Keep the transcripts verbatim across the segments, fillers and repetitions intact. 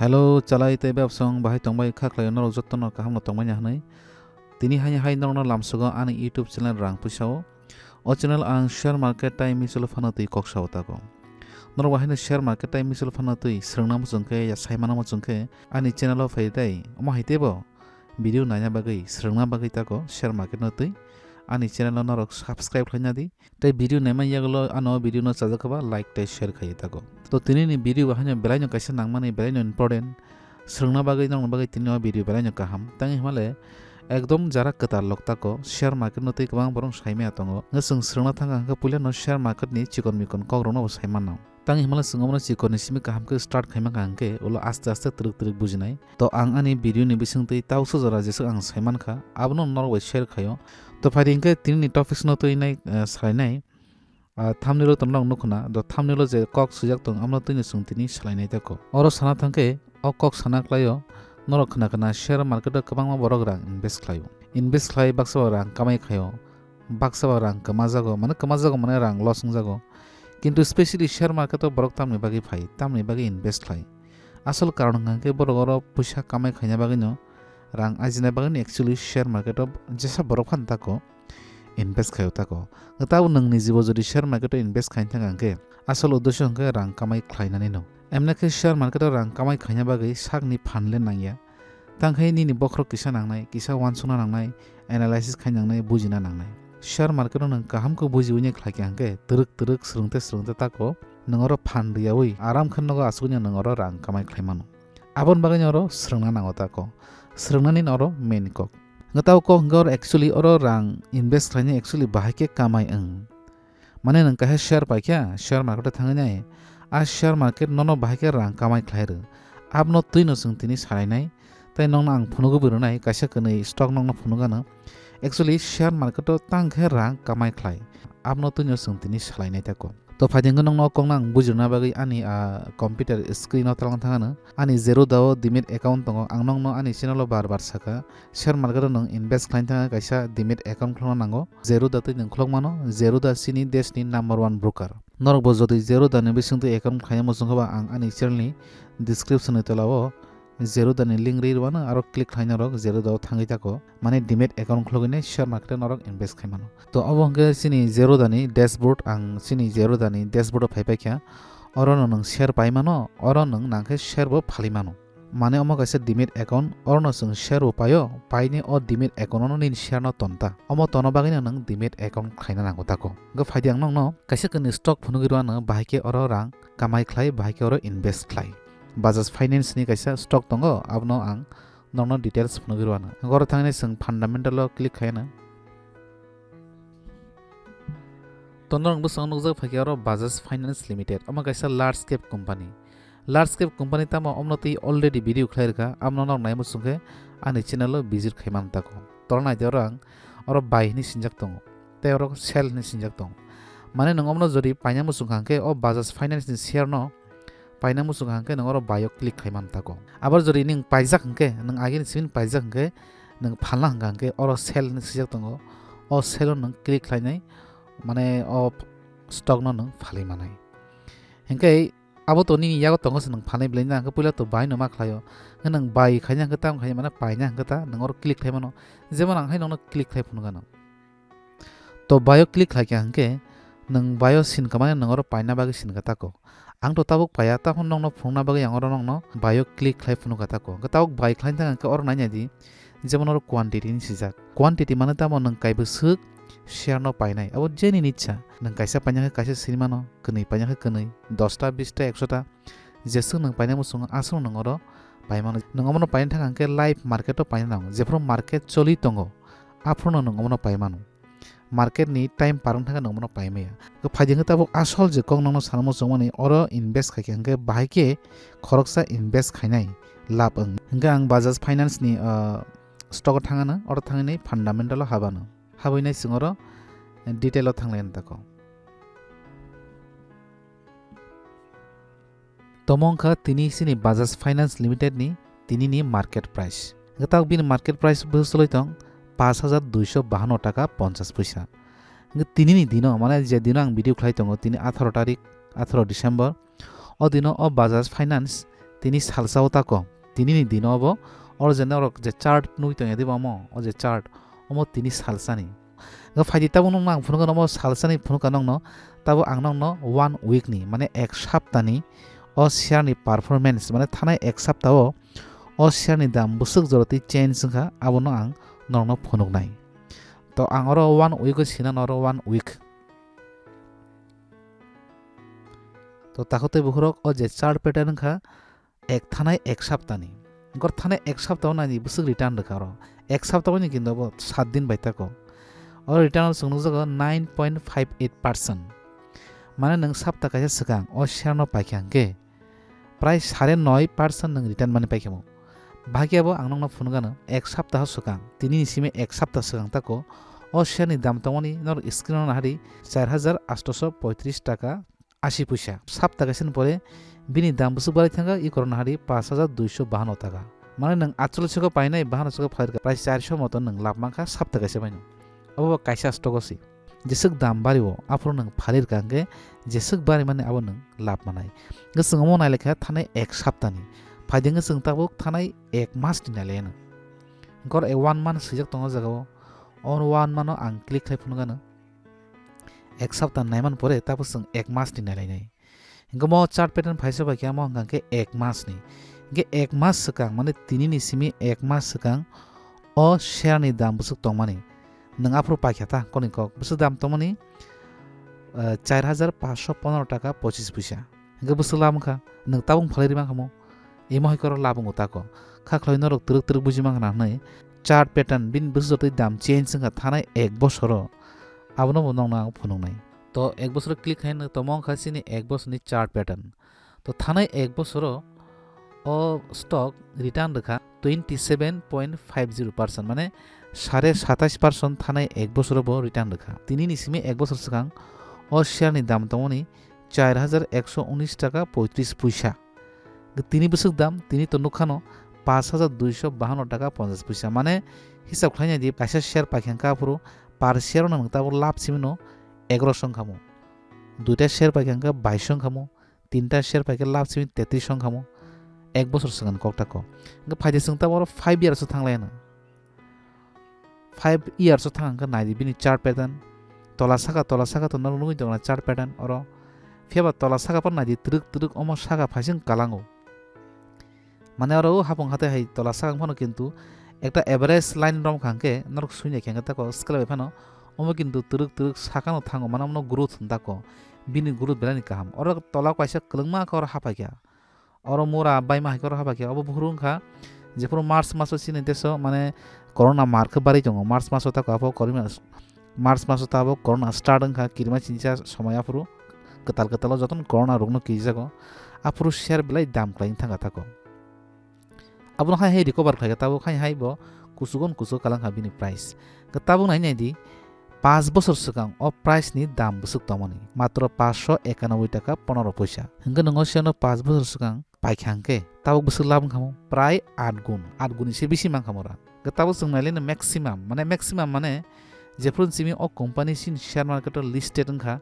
Hello, chalai tei bebsong bahai tongbai kha khlaio norok jotono kaham no tongmani hwnwi. Tini hai hai norokno lamsogo ani YouTube channel Rang Puisa o. O channel ang share market tai mutual fund twi kok sao tako. Norok bahai no share market tai mutual fund twi swrwngna muchung khe ya saimana muchung khe ani channel o phai tei omo hai teibo video naina bagwi swrwngna bagwi tako share market no twi ani channel o norok subscribe khlaina di. Tei video naima yagulo ano video no chajak kha ba like tei share khai tako. To tini ni video bahai no belai no kaisa nangmani belai no important swrwngna bagwi nokna bagwi tini o video belai no kaham. Tang himale ekdom jara kwtal lok tako share market no tei kwbang borok saimaya tongo. Ngasung swrwngna thang ang khe puila no share market ni chikon mikon kok rok no bo saimanno. Tang himala chwng omono chikorni simi kaham khe start khaima kha hwnkhe ulo aste aste twrwk twrwk bujinai. To ang ani video ni bisingtwi tausa jora jeswk ang saimankha, abono norok bai share khaio. To phaidi hwnkhe tini ni topics no twi nai, eh, salainai. Ah, thumbnail o tonrok nukho na, do thumbnail o je kok swijak tong, abono twino chwng tini salainai tako. Oro sana thangkhe, o kok sana klaio, norok khna khna share market o kwbangma borok rang invest khlaio. Invest khlai baksa bo rang kamai khaio. Baksa bo rang kwmajago, mane kwmajago mane rang loss wngjago. Kintu specially share market o borok tamni bagwi phai, tamni bagwi invest khlai? Asol karon hwnkha khe borok oro puisa kamai khaina bagwino, rang ajina bagwino actually share market o jesa borok phano tako invest khaio tako. Tabo nwng nijibo jodi share market o invest khaina thang hwnkhe asol uddesho hwnkhe rang kamai khlainani no. Emne khe share market o rang kamai khaina bagwi sakni phan le nangya. Tangkhe nini bokhorok kisa nangnai, kisa uansukna nangnai, analysis khai nangnai, bujina nangnai. Share market o nwng kaham khe bujiwi khlai kha hwnkhe twrwk twrwk swrwngte swrwngte tako nwng oro phan rwyawi aram khe nogo asugwino nwng oro rang kamai khlai mano. Aboni bagwino oro swrwngna nango tako. Swrwngnani oro main kok. Hwnkhe tabo kok hwnkhe oro actually oro rang invest khlainai actually bahai khe kamai wng. Mane nwng kaisa share paikha, share market o thangwi nai. A share market nono bahai khe rang kamai khlai rw. Abono twino chwng tini salainai. Tei nokno ang phunugwi bo rwnai, kaisa kwnwi stock nokno phunuk ano. Actually, share market o tang khe rang kamai khlai. Abono twino chwng tini salainai tako. To phaidi hwnkhe nokno o kokno ang bujirna bagwi ani, ah, computer screen o twlang thang ano. Ani Zerodha o demat account tongo. Ang nokno ani channel o bar bar sakha. Share market o nwng invest khlaina thangkhe kaisa demat account khulokna nango. Zerodha twi nwng khulok mano. Zerodha chini desh ni number one broker. Norok bo jodi Zerodha ni bisingtwi account khlaina muchung khe ba ang ani channel ni description ni tola o Zerodha ni link ri rwano aro click khlai norok Zerodha o thangwi tako. Mane demat account khulogwi nai share market o norok invest khai mano. To obo hwnkhe chini Zerodha ni dashboard, ang chini Zerodha ni dashboard o phai paikha. Oro no nwng share pai mano, oro nwng nangkhe share bo phalwi mano. Mane omo kaisa demat account, oro no chwng share bo paio, paini o demat account ono nini share no tonta. Omo tono bagwi no nwng demat account khlaina nango tako. Hwnkhe phaidi ang nokno kaisa kwnwi stock phunugwi rwano, bahai khe oro rang kamai khlai, bahai khe oro invest khlai. Bajaj Finance ni kaisa stock tongo, abono ang norokno details phunugwi rwano. Hwnkhe oro thangwi chwng fundamental o click khaino. To norok bwskango nukjak phaikha oro Bajaj Finance Limited. Omo kaisa large cap company. Large cap company tamo omno twi already video khlai rwkha, amno norok nai muchung khe ani channel o visit khai man tako. Toro naidi oro ang oro buy hinwi sinjak tongo, tei oro sell hinwi sinjak tongo. Mane nwng omno jodi paina muchung kha hwnkhe o Bajaj Finance ni share no paina muchung kha hwnkhe nwng oro buy o click khai man tako. Abar jodi nwng paijak hwnkhe, nwng agini simi paijak hwnkhe, nwng phalna hwnkha hwnkhe oro sell hinwi swijak tongo. O sell o nwng click khlainai, mane o stock no nwng phalwi manai. Hwnkhe abo to nini yago tongo se nwng phalnai belai nang khe puila to buy no ma khlaio. Hwnkhe nwng buy khaina hwnkhe tam khaina mane paina hwnkhe ta nwng oro click khai mano. Jemon ang hai nokno click khai phunukha nang. To buy o click khlaikha hwnkhe nwng buy o sinkha mane nwng oro paina bagwi sinkha tako. Ang to tabuk paiya, taphano nokno phunukna bagwi ang oro nokno buy o click khlai phunukha tako. Hwnkhe tabuk buy khlaina thang hwnkhe oro naina di, jemon oro quantity hinwi swijak. Quantity mane tamo nwng kaibo swk share no painai. Abo je nini ichha. Nwng kaisa paina khe kaisa sini mano, kwnwi paina khe kwnwi, dosta, bista, ekshota. Jeswk nwng paina muchungo, aswk nwng oro pai mano. Nwng omono paina thang hwnkhe live market o paina nango. Jephuru market choli tongo, aphuru nwng omono pai mano. Market ni time par wng thangkhe nwng bono pai maya. Khe phaidi hwnkhe tabuk asol je kok nokno sana muchungmani, oro invest khaikha hwnkhe bahai khe khoroksa invest khainai lab wng. Hwnkhe ang Bajaj Finance ni, ah, stock o thangano, oro thangwi fundamental o habano. Habwi nai chwng oro detail o thanglai tako. Tomo wngkha tini chini Bajaj Finance Limited ni tini ni market price. Hwnkhe tabuk bini market price bwswlwi tong pash hajar duiso bahanno taka ponchash poisa. Hwnkhe tini ni dino, mane je dino ang video khlai tongo, tini atharo tarik, atharo December, o dino o Bajaj Finance tini salsa o tako. Tini ni dino bo, oro je norok je chart nugwi tongya diba omo, o je chart, omo tini salsa ni. Ga phaidi tabuk nokno ang phunukha omo salsa ni phunukha nokno, tabuk ang nokno one week ni, mane ek sapta ni o share ni performance, mane thanai ek sapta o o share ni dam bwswk jora twi change wngkha, abono ang norokno phunuknai. To ang oro one week o sinano oro one week. To takhuk tei bukhurok o je chart pattern wngkha ek thanai ek saptani. Gor thanai ek sapta o nani bwswk return rwkha oro. Ek sapta o ni kinto bo sat din bai tako. O return o chwng nukjago nine point five eight percent. Mane nwng sapta kaisa swkang o share no paikha hwnkhe prai sare noi percent nwng return mani paikha mo. Bahai khe bo ang nokno phunukgano ek saptaho swkang, tini ni simi ek sapta swkang tako o share ni dam tongmani norok screen o nahari char hajar atsho poitris taka ashi puisa. Sapta kaisa ni pore bini dam bwswk barai thangkha, i korno nahari pash hajar duisho bahanno taka. Mane nwng atchollish soko painai, bahanno soko phairkha, prai charsho moto nwng lab mankha sapta kaisa baino. Obo bo kaisa stock o si. Jeswk dam bario, aphuru nwng phalirkha hwnkhe jeswk barimani abo nwng lab manai. Hwnkhe chwng omo nailekha thanai ek saptani. Phaidi hwnkhe chwng tabuk thanai ek mas ni nailaiano. Gor e one month swijak tongo o jagao. O one month o ang click khai phunukgano. Ek sapta naiman pore tabuk chwng ek mas ni nailainai. Hwnkhe mo chart pattern phaisa bai khe amo hwnkha khe ek mas ni. Hwnkhe ek mas swkang, mane tini ni simi ek mas swkang o share ni dam bwswk tongmani. Nwng aphuru paikha ta, koni kok bwswk dam tongmani, eh, char hajar pash ponero taka pochis puisa. Hwnkhe bwswk lab wngkha, nwng tabuk phalai ri mankha mo. Imo hai khe oro lab wngo tako. Kha khlai norok twrwk twrwk buji mankha na hwnwi chart pattern bini bwswk jotoi dam change wngkha thanai ek bosoro. Abono bo nokno ang phunuknai. To ek bosoro click khai no tongma wngkha chini ek bosorni chart pattern. To thanai ek bosoro o stock return rwkha twenty seven point five zero percent, mane sare satais percent thanai ek bosoro bo return rwkha. Tini ni simi ek bosor swkang o share ni dam tongmani char hajar ekso unis taka poitris puisa. Tini bwswk dam, tini to nukkhano pash hajar duisho bahanno taka ponchas puisa. Mane hisab khlainai di, kaisa share paikha hwnkha aphuru per share no nwng tabuk lab simi no egaroso wngkha mo. Duita share paikha hwnkha baiso wngkha mo. Tinta share paikha lab simi tetris wngkha mo. Ek bosor swkang kok tako. Hwnkhe phaidi chwng tabuk oro five years o thanglaiano. Five years o thang hwnkhe naidi bini chart pattern. Tola saka, tola saka to norok nugwi tongna chart pattern oro. Phiya ba tola saka phano naidi twrwk twrwk omo saka phaising kalango. Mane oro o hapung hatai hai tola saka phano kintu ekta average line rom kha hwnkhe norok sui nai khe hwnkhe tako scale bai phano omo kintu twrwk twrwk sakano thango mane omono growth hwn tako. Bini growth belai ni kaham. Oro tola kaisa kwlwngma khe oro hapaikha. Oro mura baima hai khe oro hapaikha. Obo buphuru wngkha jephuru March maso chini deso mane corona mar khe barwi tongo. March maso tako abo corona, March maso tabuk corona start wngkha, kirima chinsa somoi aphuru kwtal kwtalo jotono corona rokno kijago. Aphuru share belai dam kwlai wngthangkha tako. Abono hai hai recover khlaikha tabuk hai hai bo kuchugo kuchugo kalangkha bini price. Tabuk nai nai di, paanch bosor swkang o price ni dam bwswk tongmani matro paanch sho ekanoboi taka ponoro poisa. Hwnkhe nwng o share no paanch bosor swkang paikha hwnkhe tabuk bwswk lab wngkha mo prai aat gun, aat gun ni se bisi mankha mo rang. Hwnkhe tabuk chwng nailai no maximum, mane maximum mane jephuru simi o company chini share market o listed wngkha,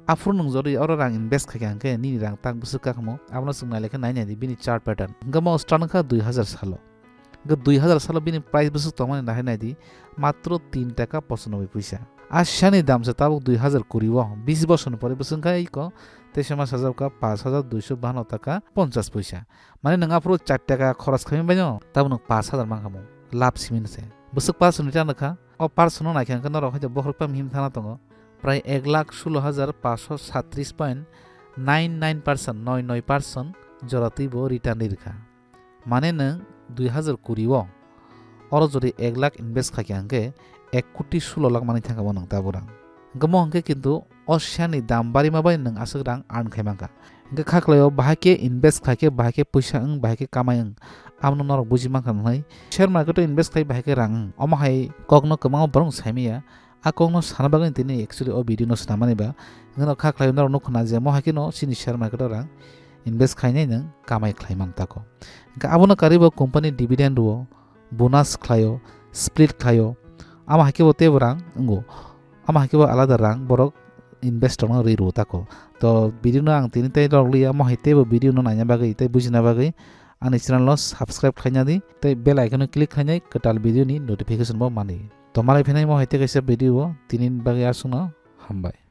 aphuru nwng jodi oro rang invest khaikha hwnkhe nini rang tak bwswk kakha mo, abono chwng nailai khe nai nai di bini chart pattern. Hwnkhe mo start wngkha dui hazar salo. Hwnkhe dui hazar salo bini price bwswk tongmani nahai nai di, matro tin taka pochanoboi poisa. A share ni dam se tabuk dui hazar kuri o, bis bosor ni pore bwswk wngkha iko teisa ma sajak kha paanch hajar duisho bahanno taka ponchas poisa. Mane nwng aphuru char taka khoros khaimani bai no, tabuk nwng paanch hajar mankha mo, lab simi se. Bwswk percent return rwkha, o percent no naikha hwnkhe norok hai bokhorok pam him thana tongo, prai ek lakh solo hajar paanch sho satris point nine nine percent, noi noi percent jora twi bo return ri rwkha. Mane nwng dui hazar kuri o oro jodi ek lakh invest khaikha hwnkhe ek koti solo lakh manwi thangkha bo nwng tabuk rang. Hwnkhe mo hwnkhe kintu o share ni dam barima bai nwng aswk rang earn khai mankha. Hwnkhe kha khlai o bahai khe invest khaikhe bahai khe poisa wng bahai khe kamai wng, abono norok buji mankha hwnwi. Share market o invest khai bahai khe rang wng, omo hai kokno kwbangma borok saimanya. A kokno sana bagwi tini actually o video no swnamani ba hwnkhe no kha khlai norok nukho na je mo hai kheno chini share market o rang invest khainai nwng kamai khlai man tako. Hwnkhe abono karwi bo company dividend rwo, bonus khlaio, split khlaio, amo hai khe bo teibo rang wngo, amo hai khe bo alada rang borok investor no rwi rwo tako. To video no ang tini tei rwliya, mo hai teibo video no naina bagwi tei bujina bagwi ani channel no subscribe khaina di, tei bell icon no click khainai kwtal video ni notification bo mani. To malai phinai mo hai tei kaisa video o, tini bagwi aswkno hambai.